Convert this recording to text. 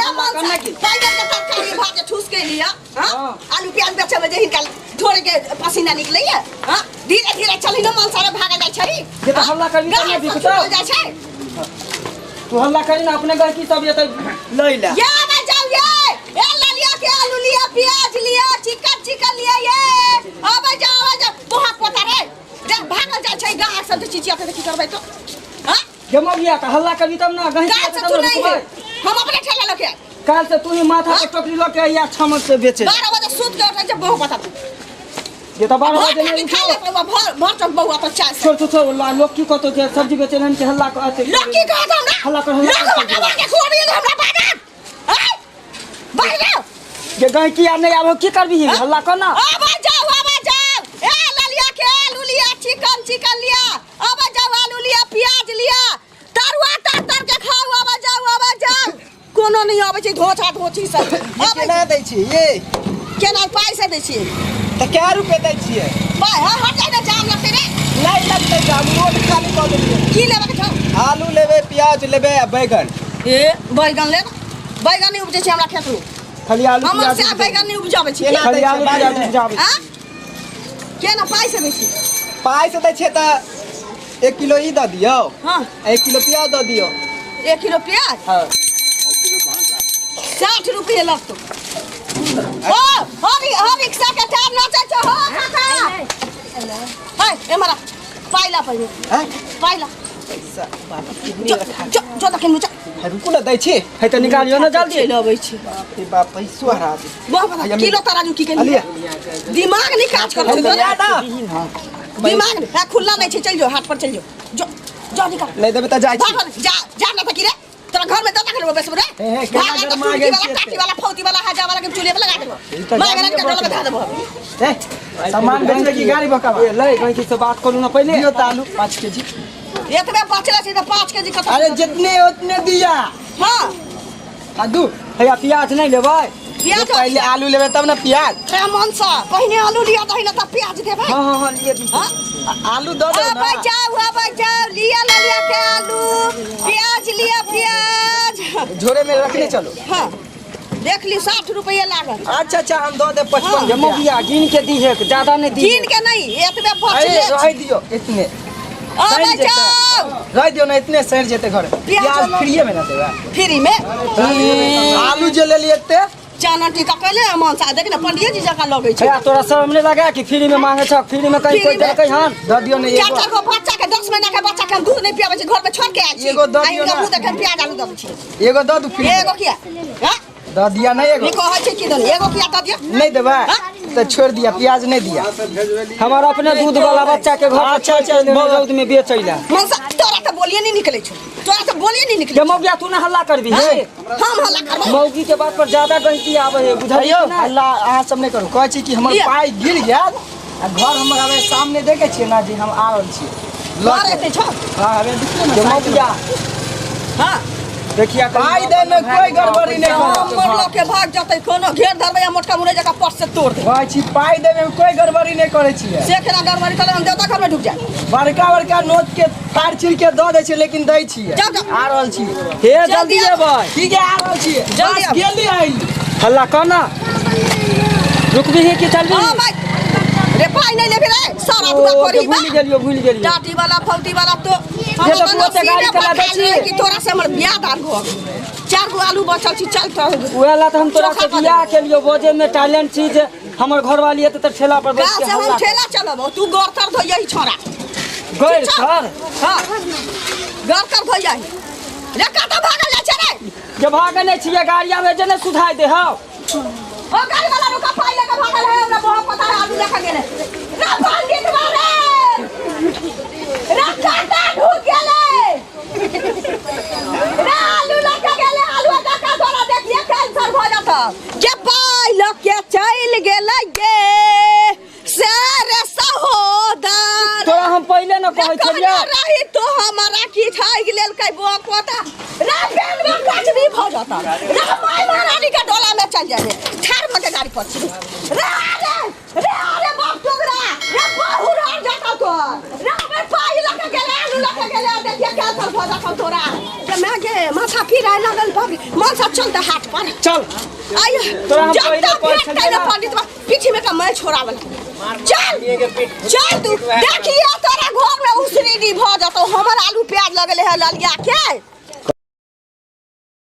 हल्ला कर ना की बैंगन के तरकारी भात के ठूस के लिया हाँ हाँ। आलू प्याज बेचे में जे हिनका ढोरे के पसीना निकले है हाँ धीरे धीरे चली न मन सारा भागल जाइ छै जे तऽ हल्ला करबी तब ने गाय सब बिकतौ। छूटल जाइ छै तू हल्ला करी ना अपने गहकी सब ये तऽ लै ले ये आबै जाउ ये ए ललिया के आलू लिया प्याज लिया चिकन चिकन लिया ये आबै जाउ आबै जाउ बोहा पोता रे रे भागल जाइ छै गाहक सब जे चिचियाते तऽ की करबै तो हाँ गे मगिया तऽ हल्ला करबी तब ना गहकी गाय एतै से तब तू ने नहीं है रुकबै। हम अपने ठेला लके आएब। काल्हि से तू ही माथा पर टोकरी लऽ के आइया छमक से बेचे 12 बजे सुत के उठै छै बहु पता तू जे तऽ 12 भर बजे खाली नहि खा उठो ले भर भर चक बहु अपन चाय से छोड़ छोड़ छोड़ लोग की कहतो जे सब्जी बेचे रहन के हल्ला कर लोग की कहत हमरा हल्ला कर, हल्ला लोग कर। हमरा के खुआबी हमरा बाजार आय बाहर जाओ जे गहकी आर नहि आबो की करबी हल्ला कर ना आबा जाओ आबा जाओ ए ललिया के आलू लिया चिकन चिकन लिया आबा जाओ आलू लिया प्याज लिया तरुआ तर तर के खाओ आबा जाओ आबा जाओ कोनो नहीं आबै छै धोछा धोछी सब ये आबै केना दै छियै ये केना पाइ से दै छियै तऽ कै रुपए दै छियै पाइ हँ हट जाइ ने जाम लगतै रे नहि लगतै जाम रोड खाली कऽ देलियै की लेबाके छौ आलू लेबै प्याज लेबै आ बैगन ए बैगन ले बैगन नहीं उपजै छै हमरा खेतमे खाली आलू हमर प्याज से बैगन नहीं उपजाबै छै केना खाली दै आलू छियै प्याज बाजू ने? उपजाबै आ केना पाइ से दै छियै पाइ से दै छियै तऽ 1 किलो ई दऽ दियौ हँ 1 किलो प्याज दऽ दियौ 1 किलो प्याज हँ 60 रुपये लगतो ओ हो हो रिक्शा के टायर नाचै छौ हो काका है ए मरा पाइला पहिने हैं पाइला पैसा बाप कितनी जो रखा जो जो दखिन मुचा है रुकू ना दै छी है तऽ निकालियो ना जल्दी चलि अबै छी बाप रे बाप पैसो हरा दे वाह वाह किलो तराजू की केली लिया दिमाग नहीं काज करै छौ लिया ना दिमाग नहीं है खुला नहीं छै चल जो हाथ पर चल जो जो जो निकाल नहि देबै तऽ जाइ छी भाग जा जा ना तकी रे तोरा घर में दता करबो बेसबो रे हे, हे, केना भाग गरमा चुल्ही गेल वाला छियै काठी वाला फौती वाला हाजा वाला के चूल्हे पे लगा देबो ई तऽ मांगरन के गाड़िए डोला में धा देबो ए सामान बेचबै की गाड़ी भकाबा ए लै गहकी से बात करू ना पहिले दियौ तऽ आलू 5 केजी एतबे बचले छै तऽ 5 केजी कत अरे जितने उतने दिया हां आ दू हैया प्याज नहि लेबै प्याज पहिले आलू लेबै तब ने प्याज रे मन से पहिने आलू लिया दही ना तब प्याज देबै हाँ हाँ हाँ लिए दी हां आलू दऽ दो आबै ना जाउ आबै जाउ लिया ललिया के आलू प्याज लिया प्याज झोरे में रखने चलो हाँ देख ली 60 रुपये लागल अच्छा अच्छा हम दऽ देब 55 जे रुपया मौगिया गिन के दी है ज्यादा नहीं दी गिन के नहीं एतबे अरे बचले रह दियो इतने आबै सड़ि जेतै। जाउ रह दियो ना इतने सड़ि जेतै घर प्याज प्याज फ्रीए में ना देबै फ्री में आलू जे लेलिए एते चाना टीका कैले अमन सा देख ने पंडिये जी जकाँ लगै छै हैया तोरा शर्म नहीं लगा कि फ्री में मांगे छ फ्री में कहीं फ्री कोई में। देलकै हन दऽ दियो ने चार एगो चार गो बच्चा के 10 महीना के बच्चा के हम दूध नहीं पियाबै छी घर में छोड़ के आयल छी एगो दऽ आ दियौ हिनका ना। मुँह देखे हम प्याज आलू दऽ दै छी एगो दऽ दू फ्री में। एगो किया हाँ दऽ दिया नहीं एगो नहीं कहै छै की दनी एगो किया दऽ दियौ नहीं देबै तऽ छोड़ दिया प्याज नहीं दिया हमार अपने दूध वाला बच्चा के घर अच्छा, अच्छा, रौद में बेचै ला मनसा तोरा तऽ बोलिए नहीं निकलै छौ तोरा तऽ बोलिए नहीं निकलै जे मौगिया तू ना हल्ला करबी हे हम हल्ला करबै मौगी के बात पर ज्यादा गलती आवे है बुझलियो कहियो हल्ला अहाँ सब नहीं करू कहै छी कि हमर लिअ। पाइ गिर गेल आ घर हमर आबे सामने देखै छियै ना जी हम आ रहल छियै लऽ घर के। एतै छौ हाँ हमे देखियौ जे ना मौगिया हाँ देखिया पाइ दै में कोई गड़बड़ी नहीं करब हमर लोग के भाग जतै कोनो घेर धरबै आ मोटका मुरै जकाँ पट से तोड़ देबै कहै छी पाइ दै में कोई गड़बड़ी नहीं करै छियै से केना गड़बड़ी करबै हम देवता घर में ढुक जाए बड़का बड़का नोट के फाड़ चीर के दऽ दै छियै लेकिन दै छियै जाउ, जाउ। आ रहल छियै हे जल्दी एबै ठीक है आ रहल छियै जल्दी बस आउ। गेली आइली हल्ला कर ना रुकबी ही कि चलबी हाँ भाई रे पाइ नहीं लेबे रे सारा दुआ ओ, करी भूल गेलियो भूल गेलियो टाटी वाला फौती वाला तो हम ये तो अपन तू ओते गाड़ी सीने चला पर दै खाली छी। है कि तोरा से हमर बियाह दान हो चार गो आलू बचल छी चल तो उहे ला तऽ हम तोरा से चोखा कऽ बियाह केलियो बजे में टैलेंट छी जे हमर घरवाली एते तऽ ठेला पर बैठ काल के से हम हल्ला ठेला चलब तू गौर तर धोइयही छोरा गैर ठीक छौ? सर हाँ गौर तर धोइयही रे कतऽ भागल जाइ छै रे जे भागे नहि छियै गाड़ी आबै जे नहि सुधाइ दे हौ ओ गाड़ी वाला रुका पाई लेके भागल है हमरा बहुत पता है आलू लेके गेले रे पंडित बारे रे काटा ढुक गेले रे आलू लेके गेले आलू का तोरा देखिए कैंसर भ जाता के पाई लेके चल गेले गे से रे सहोदर तोरा हम पहिले न रे कहै कहने छलियै रही तो हमारा की ठाइक लेलकै बुआ पोता रे बेन में कुछ भी भ जाता रे माय महारानी के डोला में चल जाए ठार भ के गाड़ी पर छी रे रे रे अरे बाप टुकड़ा रे बहु रह जाता तो रे हमर पाई लके गेले आलू लके गेले देखिए कैंसर भ भऽ जातौ तोरा। गे माय गे, माथा फिराय लागल, बाप रे। मन सँ चल तऽ हाट पर। चल। आइ तोरा हम जब पहिले तक कहै भेटतै छलियै ने ना। पंडित बा, पीछे में का मैं छोड़ावला। चल चल तू, देखिए तोरा घर में उसरी भऽ जतौ। हमर आलू प्याज लगले है ललिया के।